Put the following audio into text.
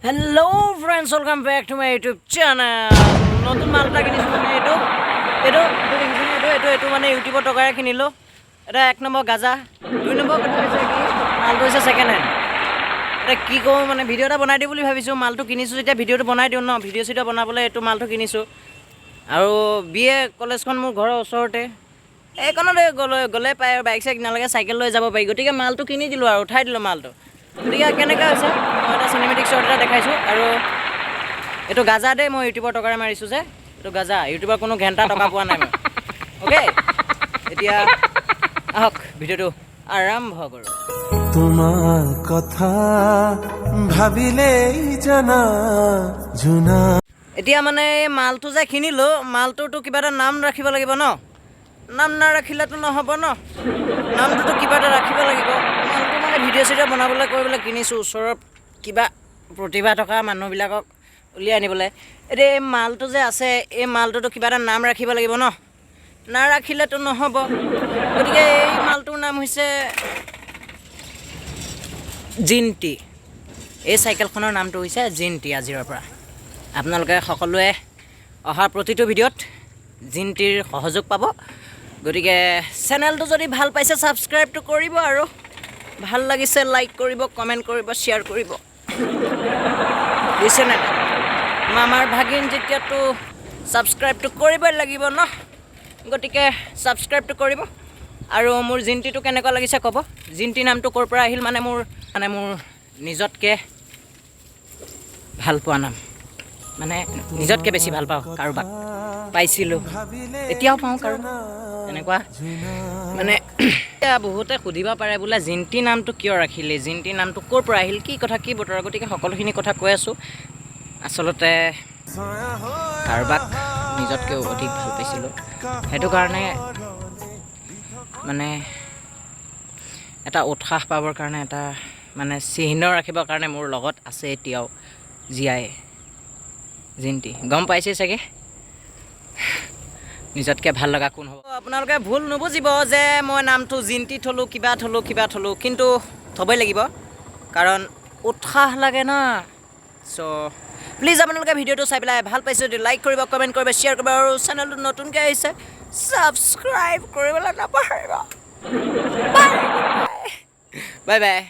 Hello friends, welcome back to my YouTube channel. নতুন মাল এটা কিনিছোঁ। মানে এইটো এইটো দেখিছেনে? এইটো মানে ইউটিউবৰ টকাৰে কিনিলোঁ। এটা এক নম্বৰ গাজা। দুই নম্বৰ কথা হৈছে কি, মালটো হৈছে ছেকেণ্ড হেণ্ড। এতিয়া কি কওঁ, মানে ভিডিঅ' এটা বনাই দিওঁ বুলি ভাবিছোঁ। মালটো কিনিছোঁ যেতিয়া ভিডিঅ'টো বনাই দিওঁ ন। ভিডিঅ' চিডিঅ' বনাবলৈ এইটো মালটো কিনিছোঁ। আৰু বি এ কলেজখন মোৰ ঘৰৰ ওচৰতে, এইকণতে গ'লে পায় আৰু বাইক চাইক নালাগে, চাইকেল লৈ যাব পাৰি। গতিকে মালটো কিনি দিলোঁ আৰু উঠাই দিলোঁ মালটো। গতিকে কেনেকুৱা হৈছে, মই এটা চিনেমেটিক শ্বট এটা দেখাইছোঁ। আৰু এইটো গাজা দেই, মই ইউটিউবৰ টকাৰে মাৰিছোঁ যে এইটো গাজা। ইউটিউবৰ কোনো ঘেণ্টা টকা পোৱা নাই মই। অ'কে, এতিয়া আহক, ভিডিঅ'টো আৰম্ভ কৰোঁ। তোমাৰ কথা ভাবিলেই জানা জোনা এতিয়া মানে এই মালটো যে কিনিলোঁ, মালটোতো কিবা এটা নাম ৰাখিব লাগিব ন। নাম নাৰাখিলেতো নহ'ব ন। নামটোতো কিবা এটা ৰাখিব লাগিব। মালটো মানে ভিডিঅ' চিডিঅ' বনাবলৈ কৰিবলৈ কিনিছোঁ, ওচৰত কিবা প্ৰতিভা থকা মানুহবিলাকক উলিয়াই আনিবলৈ। এতিয়া এই মালটো যে আছে, এই মালটোতো কিবা এটা নাম ৰাখিব লাগিব ন। নাৰাখিলেতো নহ'ব। গতিকে এই মালটোৰ নাম হৈছে জিনটি। এই চাইকেলখনৰ নামটো হৈছে জিনটি। আজিৰ পৰা আপোনালোকে সকলোৱে অহা প্ৰতিটো ভিডিঅ'ত জিনটিৰ সহযোগ পাব। গতিকে চেনেলটো যদি ভাল পাইছে, ছাবস্ক্ৰাইবটো কৰিব আৰু ভাল লাগিছে লাইক কৰিব, কমেণ্ট কৰিব, শ্বেয়াৰ কৰিব। বুজিছে নাই? মামাৰ ভাগিন যেতিয়াতো ছাবস্ক্ৰাইবটো কৰিবই লাগিব ন। গতিকে ছাবস্ক্ৰাইবটো কৰিব আৰু মোৰ জিনটিটো কেনেকুৱা লাগিছে ক'ব। জিনটি নামটো ক'ৰ পৰা আহিল? মানে মোৰ নিজতকৈ ভাল পোৱা নাম, মানে নিজতকৈ বেছি ভাল পাওঁ কাৰোবাক পাইছিলোঁ, এতিয়াও পাওঁ কাৰোবাক তেনেকুৱা। মানে এতিয়া বহুতে সুধিব পাৰে, বোলে জিন্তি নামটো কিয় ৰাখিলি, জিন্তি নামটো ক'ৰ পৰা আহিল, কি কথা কি বতৰা। গতিকে সকলোখিনি কথা কৈ আছোঁ। আচলতে কাৰোবাক নিজতকৈও অধিক ভাল পাইছিলোঁ, সেইটো কাৰণে মানে এটা উৎসাহ পাবৰ কাৰণে, এটা মানে চিহ্ন ৰাখিবৰ কাৰণে মোৰ লগত আছে এতিয়াও জীয়াই জিন্তি। গম পাইছেই চাগে নিজতকৈ ভাল লগা কোন হ'ব। আপোনালোকে ভুল নুবুজিব যে মই নামটো জিন্তি থলোঁ, কিবা থলোঁ, কিবা থলোঁ, কিন্তু থ'বই লাগিব, কাৰণ উৎসাহ লাগে না। চ' প্লিজ, আপোনালোকে ভিডিঅ'টো চাই পেলাই ভাল পাইছে যদি লাইক কৰিব, কমেণ্ট কৰিব, শ্বেয়াৰ কৰিব আৰু চেনেলটো নতুনকৈ আহিছে, ছাবস্ক্ৰাইব কৰিবলৈ নাপাহৰিব। Bye bye bye.